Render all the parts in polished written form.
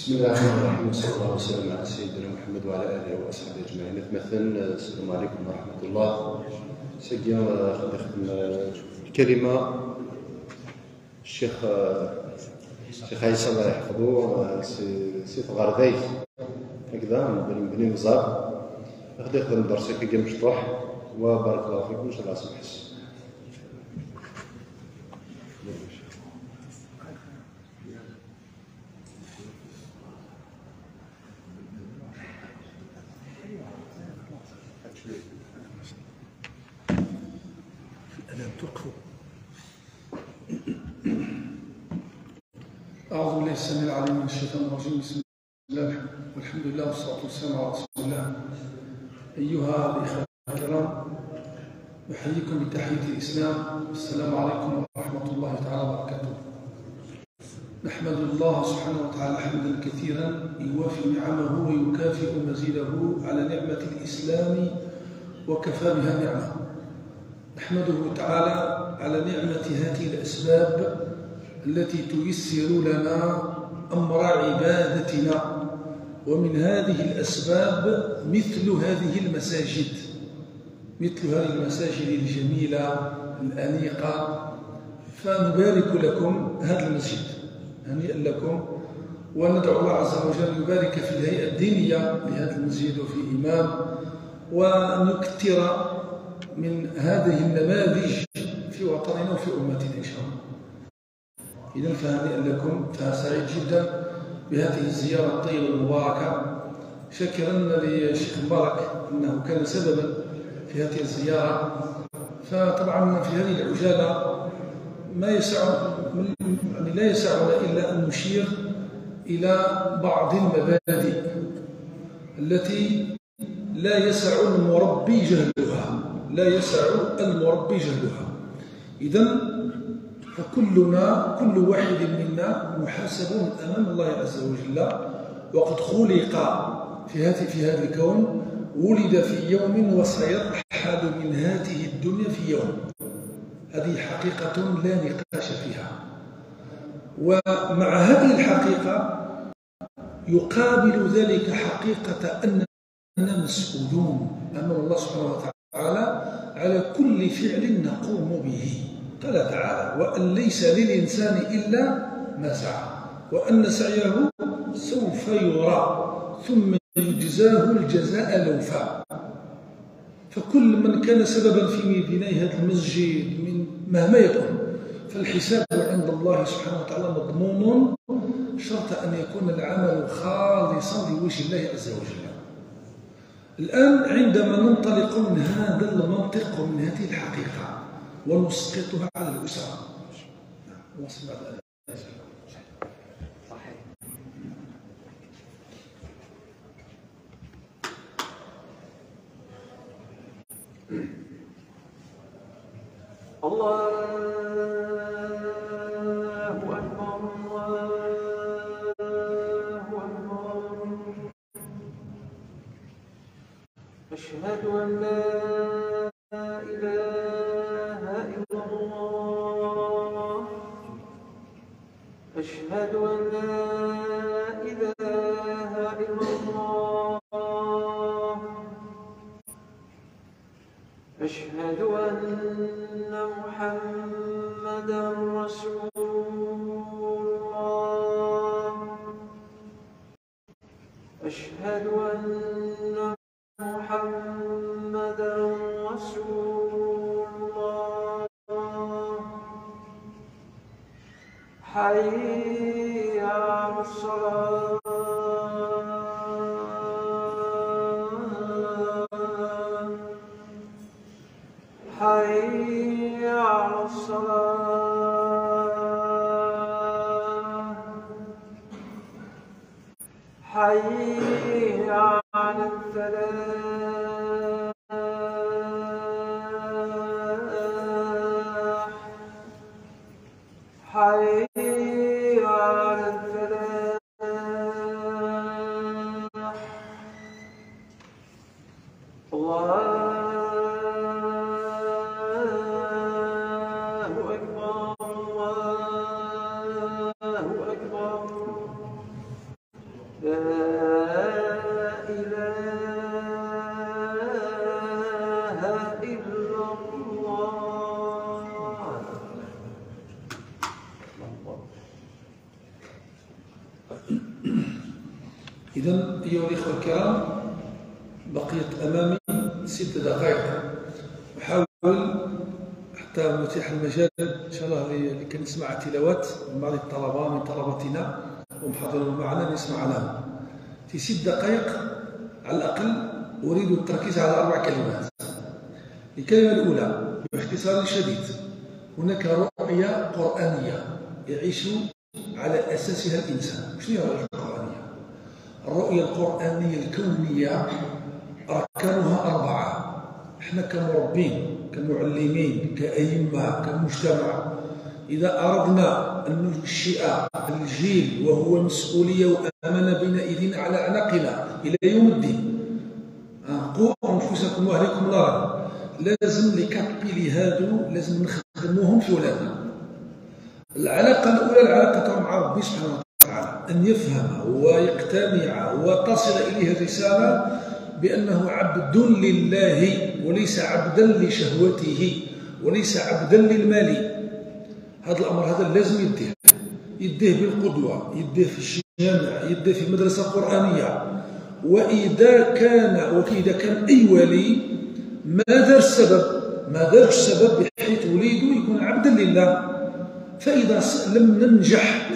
بسم الله الرحمن الرحيم، وصلى الله وسلم على سيدنا محمد وعلى اله واصحابه اجمعين. مثلا السلام عليكم ورحمة الله. سيدي خدم الكلمة الشيخ عيسى الله يحفظه، سي غردايف هكذا من بني مزار، غادي يخدم درسي كي مشطوح، وبارك الله فيكم ان شاء الله. سمحس أعوذ بالله السميع العليم من الشيطان الرجيم. بسم الله والحمد لله والصلاة والسلام على رسول الله. أيها الإخوة الكرام، أحييكم بتحية الإسلام، السلام عليكم ورحمة الله تعالى وبركاته. نحمد الله سبحانه وتعالى حمدا كثيرا يوافي نعمه ويكافئ مزيده على نعمة الإسلام وكفى بها نعمة. نحمده تعالى على نعمة هذه الأسباب التي تيسر لنا أمر عبادتنا، ومن هذه الأسباب مثل هذه المساجد، مثل هذه المساجد الجميلة الأنيقة. فنبارك لكم هذا المسجد، هنيئا لكم، وندعو الله عز وجل يبارك في الهيئة الدينية لهذا المسجد وفي الإمام، وأن يكثر من هذه النماذج في وطننا وفي أمتنا إن شاء الله. إذن فهنيئا لكم، فسعيد جدا بهذه الزيارة الطيبة المباركة، شاكرا للشيخ مبارك أنه كان سببا في هذه الزيارة. فطبعا في هذه العجالة ما يسع، يعني لا يسعنا إلا أن نشير إلى بعض المبادئ التي لا يسع المربي جهلها، لا يسع المربي جهلها. إذن فكلنا، كل واحد منا محاسب أمام الله عز وجل، وقد خلق في هذا الكون، ولد في يوم وسيرحل من هذه الدنيا في يوم. هذه حقيقة لا نقاش فيها. ومع هذه الحقيقة يقابل ذلك حقيقة أننا مسؤولون أمام الله سبحانه وتعالى على كل فعل نقوم به. قال تعالى: وأن ليس للإنسان إلا ما سعى وأن سعيه سوف يرى ثم يجزاه الجزاء الأوفى. فكل من كان سببا في بناء هذا المسجد من مهما يكن، فالحساب عند الله سبحانه وتعالى مضمون، شرط أن يكون العمل خالصا لوجه الله عز وجل. الآن عندما ننطلق من هذا المنطق ومن هذه الحقيقة ونسقطها على الأسرة. نعم، بعد صحيح. الله أكبر، الله أكبر، أشهد أن لا إله إلا الله، أشهد أن لا إله إلا الله، أشهد أن محمدا رسول الله، أشهد أن محمدا رسول الله. حي على الصلاة، حي على الصلاة، حي على الفلاح، حي على الفلاح. الله أكبر، الله أكبر. لا إله إلا الله. إذا أيها الإخوة الكرام، بقيت أمامي 6 دقائق، أحاول حتى نتيح المجال إن شاء الله لكي نسمع تلاوات من بعض الطلبة من طلبتنا ومحاضرون معنا نسمع لهم. في 6 دقائق على الأقل أريد التركيز على 4 كلمات. الكلمة الأولى باختصار شديد، هناك رؤية قرآنية يعيش على أساسها الإنسان. شنو هي الرؤية القرآنية؟ الرؤية القرآنية الكونية أركانها 4. احنا كمربين، كمعلمين، كأئمة، كمجتمع، إذا أردنا أن ننشئ الجيل وهو مسؤولية وأمانة بين أيدينا على أعناقنا إلى يوم الدين، قوا أنفسكم وأهليكم نارا، لازم les quatre piliers هادو لازم نخدموهم في ولادنا. العلاقة الأولى العلاقة مع ربي سبحانه وتعالى، أن يفهم ويقتنع وتصل إليه الرسالة بأنه عبد لله وليس عبدا لشهوته وليس عبدا للمال. هذا الأمر هذا لازم يديه، يديه بالقدوة، يديه في الجامع، يديه في مدرسة قرآنية. وإذا كان أي ولي ما دار السبب، ما دارش السبب بحيث وليده يكون عبدا لله، فإذا لم ننجح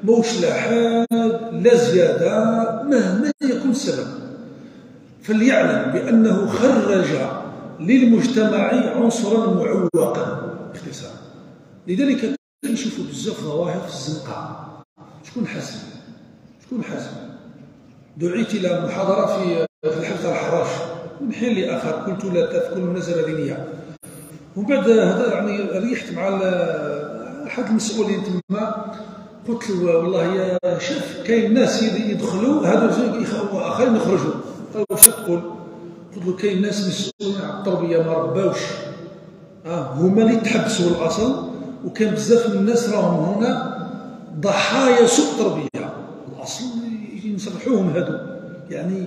موش لا حاد لا زيادة مهما يكون السبب، فليعلم بأنه خرج للمجتمع عنصرا معوقا باختصار. لذلك نشوفوا بزاف ظواهر في الزنقة. شكون حاسب؟ شكون حاسب؟ دعيت إلى محاضرة في الحفظ الحراش من حين لآخر، قلت لا في كل مناسبة دينية. ومن بعد هذا يعني ريحت مع أحد المسؤولين تما، قلت له والله يا شيف كاين ناس يدخلوا هذا واخرين يخرجوا. قال واش تقول؟ قلت له كاين ناس مسؤولين على التربية ما رباوش، هما اللي تحبسوا الاصل، وكان بزاف من الناس راهم هنا ضحايا سوء التربية، الاصل ينصلحوهم هادو يعني.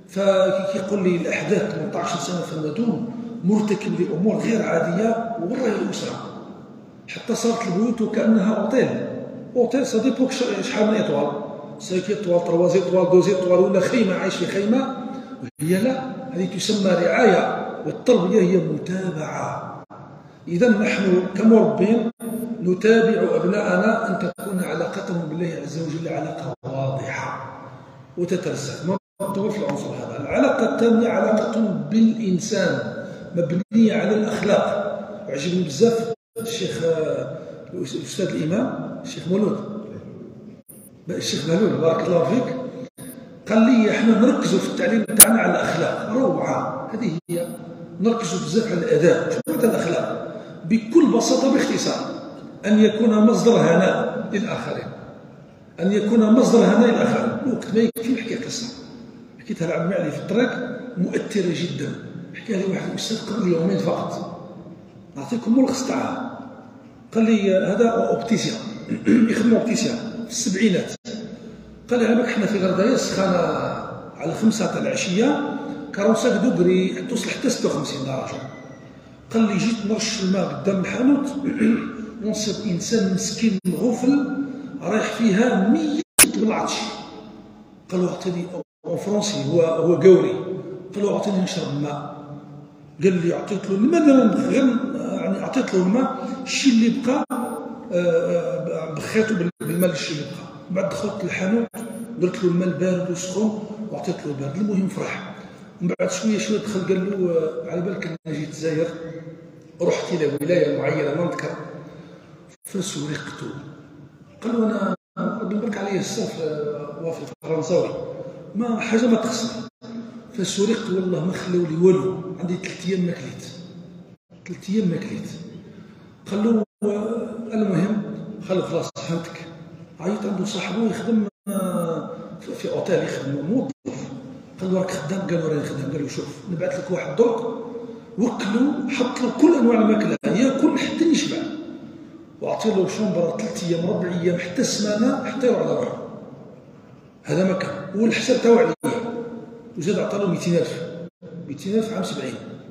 فكيقول لي الاحداث 18 سنة فما دون مرتكب لامور غير عادية وراي الاسرة، حتى صارت البيوت وكانها hôtel. hôtel ça dépend شحال من étoiles، 5 étoiles، 3 étoiles، 2 étoiles، ولا خيمة، عايش في خيمة. هي لا، هذه تسمى رعاية، والتربية هي متابعه. اذا نحن كمربين نتابع ابناءنا ان تكون علاقتهم بالله عز وجل علاقة واضحة وتترسخ. ما نطول في العنصر هذا. العلاقة الثانية علاقة بالانسان مبنية على الاخلاق. وعجبني بزاف الشيخ الاستاذ الامام الشيخ مولود، الشيخ مولود بارك الله فيك، قال لي احنا نركزوا في التعليم تاعنا على الاخلاق. روعه، هذه هي، نركزوا بزاف على الاداب. شنو معنى الاخلاق؟ بكل بساطة باختصار، ان يكون مصدر هناء للاخرين، ان يكون مصدر هناء للاخرين. وقت ما يكفي نحكي قصة حكيتها لعمي علي في الطريق، مؤثرة جدا، حكاها لي واحد الاستاذ قبل يومين فقط. نعطيكم ملخص تاعها. قال لي هذا opticien، يخدم opticien في السبعينات. قال لي على بالك حنا في غردايه السخانه على 5 تاع العشية 45 degrés توصل حتى 56 درجه. قال لي جيت نرش الماء قدام الحانوت ونصيب انسان مسكين غفل رايح فيها ميت بالعطش. قال له اعطيني en français، هو قوري، قال له اعطيني نشرب الماء. قال لي عطيت له الماء غير يعني عطيت له الماء، الشيء اللي بقى بخيته بالماء، الشيء اللي بقى. بعد دخلت الحانوت درت له الماء البارد وسخون وعطيت له البارد. المهم فرح. من بعد شوية شوية دخل قال له على بالك انا جيت زاير، رحت الى ولاية معينة ما نذكر، فسرقت. قال له انا ربي يبارك عليا الساف وافي الفرنساوي، ما حاجة ما تخصني، فسرقت والله ما خلاو لي والو، عندي 3 ايام ما كليت، 3 ايام ما كليت. قال له المهم، قال له خلاص فهمتك. عيط عنده صاحبه يخدم في اوتيل، يخدم موظف. قال له راك خدام؟ قال له راني خدام. قال له شوف نبعث لك واحد درك، وكلو، حط له كل انواع الماكلة، ياكل حتى يشبع، واعطي له chambre 3 ايام 4 ايام حتى السمانه حتى يروح على روحه. هذا ما كان، والحساب تاعو عليا، وزاد عطالو 200000، 200000 عام 70،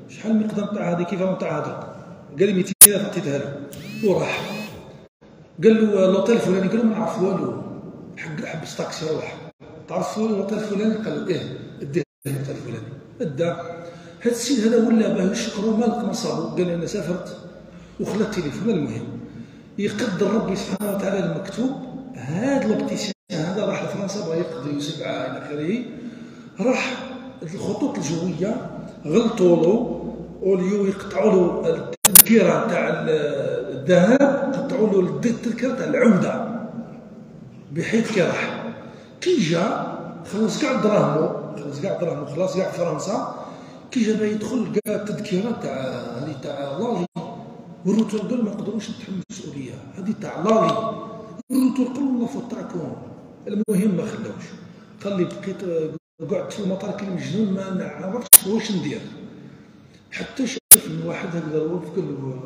شحال المقدار تاع هذه كيف تاع هذا؟ قال لي 200000 عطيتها له وراح. قال له l'hôtel الفلاني، قال له ما نعرف والو، حبس طاكسي روح. تعرف l'hôtel الفلاني؟ قال له ايه، اديه l'hôtel الفلاني. ادا هذا السيد هذا ولا باه يشكرو مالك ما صابو، قال لي انا سافرت وخلى التليفون. المهم يقدر ربي سبحانه وتعالى المكتوب، هذا l'opticien هذا راح لفرنسا بغا يقضي سبعة الى اخره، راح الخطوط الجوية غلطوا له، au lieu يقطعوا له التذكرة تاع الذهاب قطعوا له التذكرة تاع العودة، بحيث كي راح كي جا خلص كاع دراهمو، خلص كاع دراهمو، خلاص كاع فرنسا. كي جا باه يدخل لقى التذكرة تاع هذه تاع l'aller وال retour، قال ما نقدروش نتحمل المسؤولية هذه تاع l'aller وال retour، قالوا la faute تاعكم. المهم ما خلاوش، قال لي بقيت قعدت في المطار كي المجنون ما نعرفش واش ندير، حتى شاف من واحد هكذا وقف قال له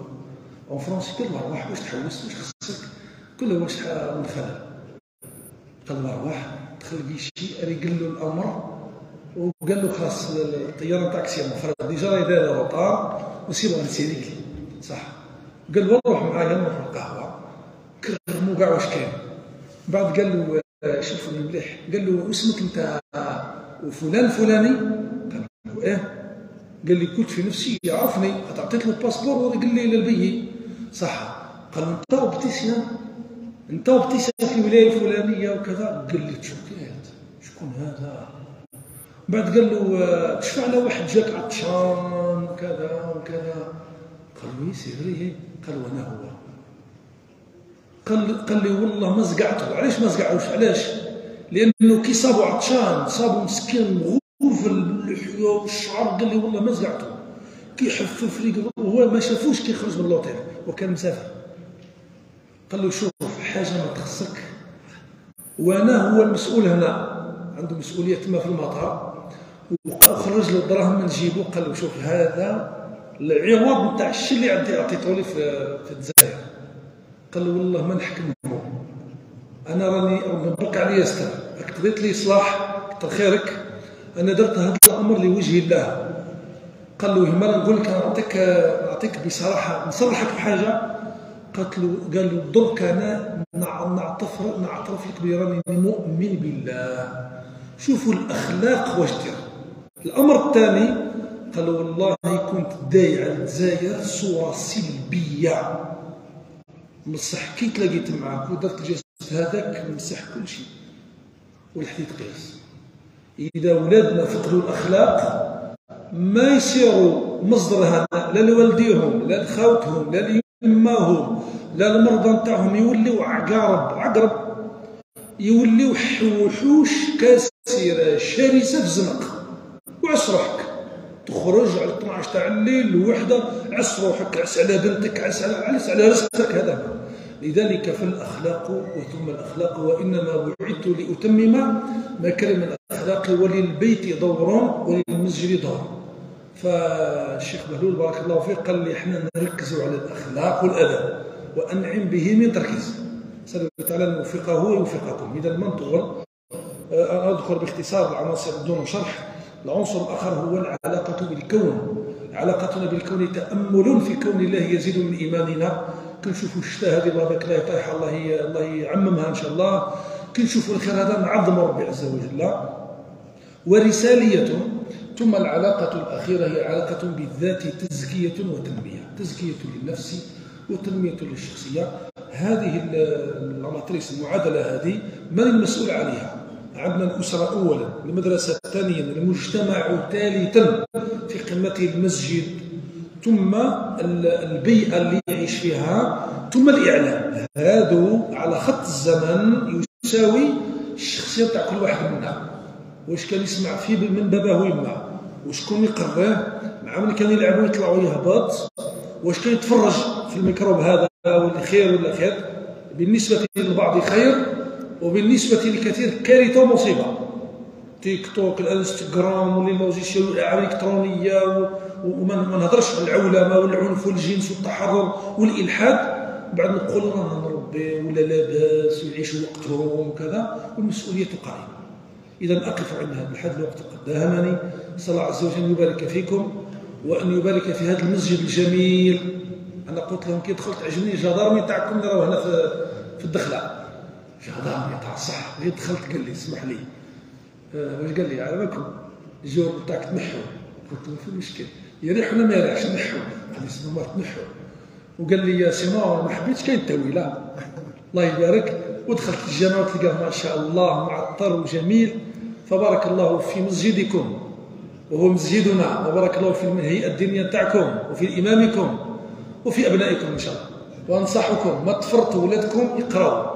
en français، قال له روح واش تحوس واش خصك، قال له واش من خلل، قال له روح. دخل guichet ريقل له الامر وقال له خلاص الطيارة تاعك c'est bon déjà راهي دايرة retard و c'est bon c'est réglé صح. قال له روح معايا نروح القهوة، كرمو كاع واش كاين. بعد قال له شوف مليح، قال له اسمك انت وفلان الفلاني؟ قال له ايه. قال لي قلت في نفسي يعرفني، عطيت له ال passeport وقال لي ال billet صح. قال له انت opticien، انت opticien في الولاية الفلانية وكذا. قال لي تشوكيت، شكون هذا؟ بعد قال له تشفى على واحد جاك عطشان وكذا وكذا. قال له c'est vrai. قال وانا هو. قال لي والله ما زقعته. علاش ما زقعوش؟ علاش؟ لانه كي صابوا عطشان صابوا مسكين مغوف اللحية والشعر. قال لي والله ما زقعته، كي حفف لي وهو ما شافوش كي خرج من l'hôtel وكان مسافر. قال له شوف حاجة ما تخصك، وانا هو المسؤول هنا، عنده مسؤولية تما في المطار. وخرج له الدراهم من جيبه، قال له شوف هذا العوض نتاع الشيء اللي عندي عطيته لي في الجزائر. قال له والله ما نحكمه، انا راني نبقى عليا ستر، قضيت لي صلاح كثر خيرك، انا درت هذا الامر لوجه الله. قال له ما نقول لك نعطيك بصراحة نصرحك بحاجة. قالت له قال له درك انا نعترف لك بلي راني مؤمن بالله. شوفوا الاخلاق واش دير. الامر الثاني قال له والله كنت داي على الجزائر صوره سلبية، بصح كي تلاقيت معاك ودرت ال geste هذاك مسح كل شيء والحديد قيس. اذا ولادنا فقدوا الاخلاق ما يصيروا مصدر هنا لا لوالديهم لا لخاوتهم لا ليماهم لا المرضى نتاعهم، يوليو عقارب عقرب، يوليو وحوش كاسره شرسة في الزنق. وعس روحك تخرج على 12 تاع الليل وحده، عس روحك، عس على بنتك، عس على رزقك. هذا لذلك فالاخلاق وثم الاخلاق، وانما بعثت لاتمم مكارم الاخلاق، وللبيت دور وللمسجد دور. فالشيخ بهلول بارك الله فيه قال لي احنا نركزوا على الاخلاق والادب، وانعم به من تركيز. نسال الله تعالى ان يوفقه ويوفقكم. اذا ما نطول، انا اذكر باختصار العناصر دون شرح. العنصر الاخر هو العلاقة بالكون. علاقتنا بالكون تامل في كون الله يزيد من ايماننا. كنشوفوا الشتاء هذه الله بارك الله طايحة، الله يعممها ان شاء الله. كنشوفوا الخير هذا نعظم ربي عز وجل. ورساليه. ثم العلاقة الاخيرة هي علاقة بالذات، تزكيه وتنميه، تزكيه للنفس وتنميه للشخصية. هذه ال matrice المعادلة هذه من المسؤول عليها؟ عندنا الاسرة اولا، المدرسة ثانيا، المجتمع ثالثا في قمته المسجد، ثم البيئة اللي يعيش فيها، ثم الاعلام. هادو على خط الزمن يساوي الشخصية تاع كل واحد منا، واش كان يسمع فيه من باباه ويماه، وشكون يقراه، مع من كان يلعب ويطلع ويهبط، واش كان يتفرج في الميكروب هذا ولا خير ولا خير. بالنسبة للبعض خير، وبالنسبة لكثير كارثة ومصيبه. تيك توك، الانستغرام، و les logiciels والالعاب الالكترونية، وما نهضرش على العولمة والعنف والجنس والتحرر والالحاد. بعد نقول رانا نربي ولا لاباس ويعيشوا وقتهم وكذا، والمسؤولية قائمة. إذا أقف عند هذا الحد، الوقت قد داهمني. نسأل الله عز وجل أن يبارك فيكم وأن يبارك في هذا المسجد الجميل. أنا قلت لهم كي دخلت عجبني الجدارمي تاعكم اللي راهو هنا في الدخلة، جدارمي تاع الصح. غير دخلت قال لي اسمح لي، واش قال لي؟ على بالكم الجور تاعك تنحو. قلت له في مشكل، يريح ولا ما يريحش؟ نحو. قال لي سينو تنحو. وقال لي sinon ما حبيتش كاين تاويله. الله يبارك. ودخلت الجامع وتلقاه ما شاء الله معطر وجميل. فبارك الله في مسجدكم وهو مسجدنا، وبارك الله في الهيئة الدينية تاعكم وفي إمامكم وفي أبنائكم إن شاء الله. وأنصحكم ما تفرطوا ولادكم يقراوا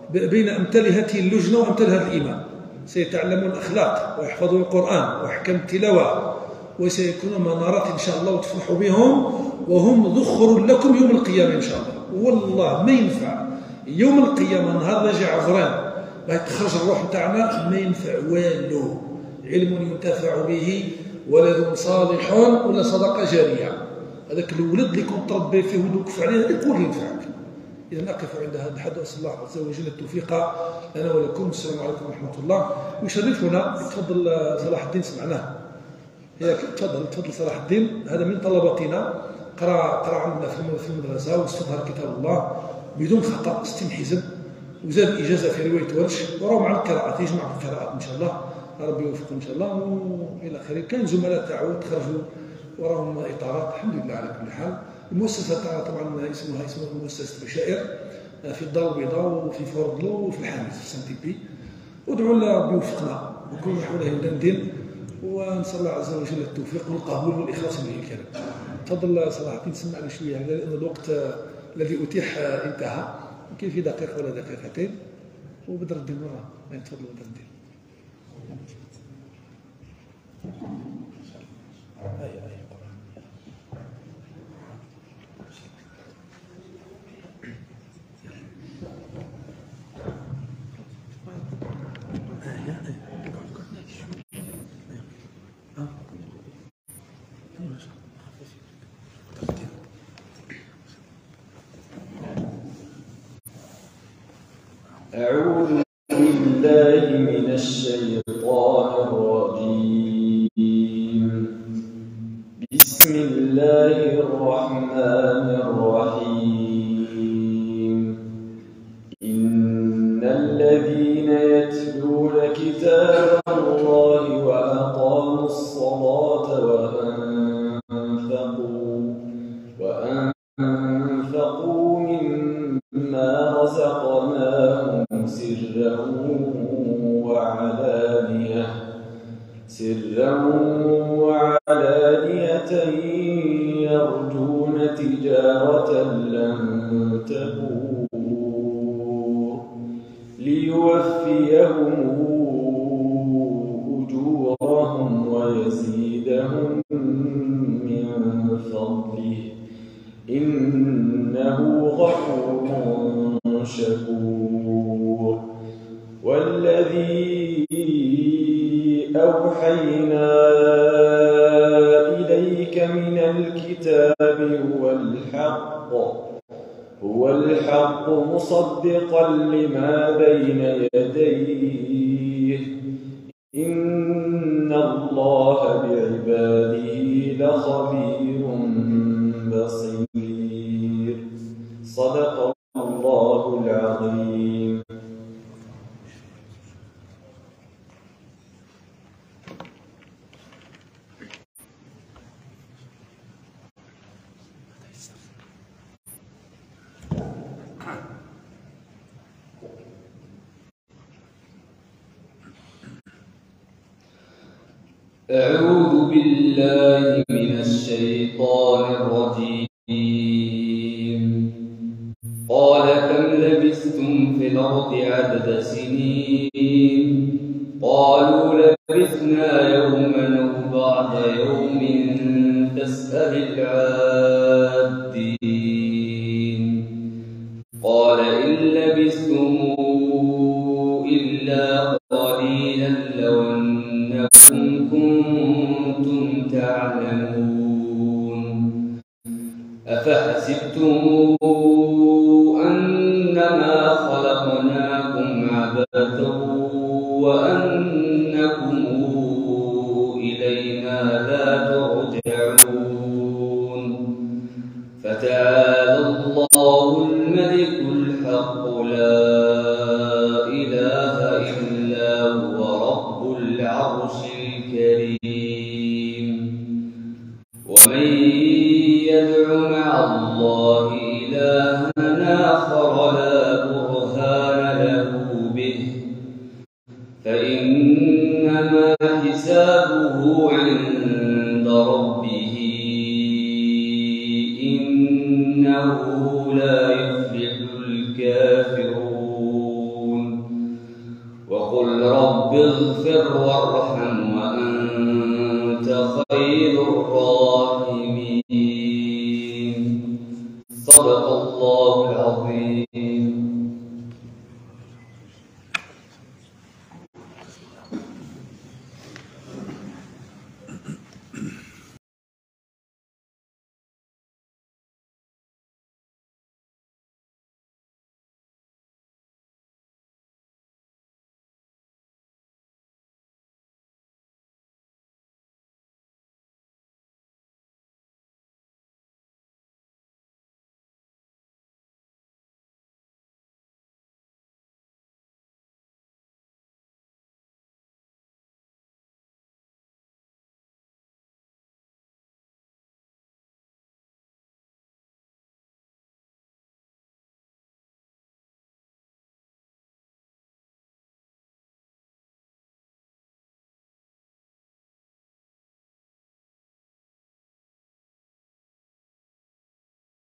بين أمثال هذه اللجنة وأمثال هذا الإمام، سيتعلمون الأخلاق ويحفظون القرآن وأحكام التلاوة، وسيكونوا منارات إن شاء الله وتفرحوا بهم، وهم ذخر لكم يوم القيامة إن شاء الله. والله ما ينفع يوم القيامة نهار نجي عذران باه تخرج الروح نتاعنا، ما ينفع والو. علم ينتفع به، ولد صالح، ولا صدقة جارية. هذاك الولد اللي كنت تربي فيه وتوقف عليه هذاك هو اللي ينفعك. إذا نقف عند هذا الحد، وأسأل الله عز وجل التوفيق لنا ولكم. السلام عليكم ورحمة الله. ويشرفنا تفضل صلاح الدين، سمعناه. تفضل تفضل صلاح الدين، هذا من طلبتنا، قرأ عندنا في المدرسة واستظهر كتاب الله بدون خطأ، 60 حزب، وزاد إجازة في رواية ورش، وراه مع القراءات، يجمع في القراءات إن شاء الله، ربي يوفقه إن شاء الله وإلى آخره. كان زملاء تاعو تخرجوا وراهم إطارات، الحمد لله على كل حال. المؤسسة تاعنا طبعا اسمها مؤسسة بشائر، في الدار البيضاء وفي فوردلو وفي الحامس في سانتيبي. ودعوا الله ربي يوفقنا وكل حوله يدندن، ونسأل الله عز وجل التوفيق والقبول والإخلاص به الكريم. تفضل صلاح الدين، سمعنا شوية لأن الوقت الذي أتيح انتهى، يمكن في دقيقة ولا دقيقتين. وبدر الدين مرة، تفضل بدر الدين. أعوذ بالله من الشيطان الرجيم. بسم الله الرحمن الرحيم. إن الذين يتلون كتاب الله وأقاموا الصلاة وأنفقوا مما رزقناهم سرا وعلانية يرجون تجارة لن تبور ليوفيهم أجورهم ويزيدهم من فضله إنه غفور شكور. والذي أوحينا إليك من الكتاب هو الحق مصدقا لما بين يديه إن الله بعباده لخبير بصير. صدق الله العظيم. أعوذ بالله من الشيطان الرجيم. قال كم لبثتم في الأرض عدد سنين؟ قالوا لبثنا يوما أو بعض يوم فاسأل العادين. قال إن لبثتم إلا قليلا لو أنكم كنتم تعلمون. أفحسبتم أنما خلقناكم عبثا وأنكم العرش الكريم. ومن يدع مع الله إلها آخر لا برهان له به فإنما حسابه عند ربه إنه لا يفلح الكافرون. وقل رب اغفر وارحم وأنت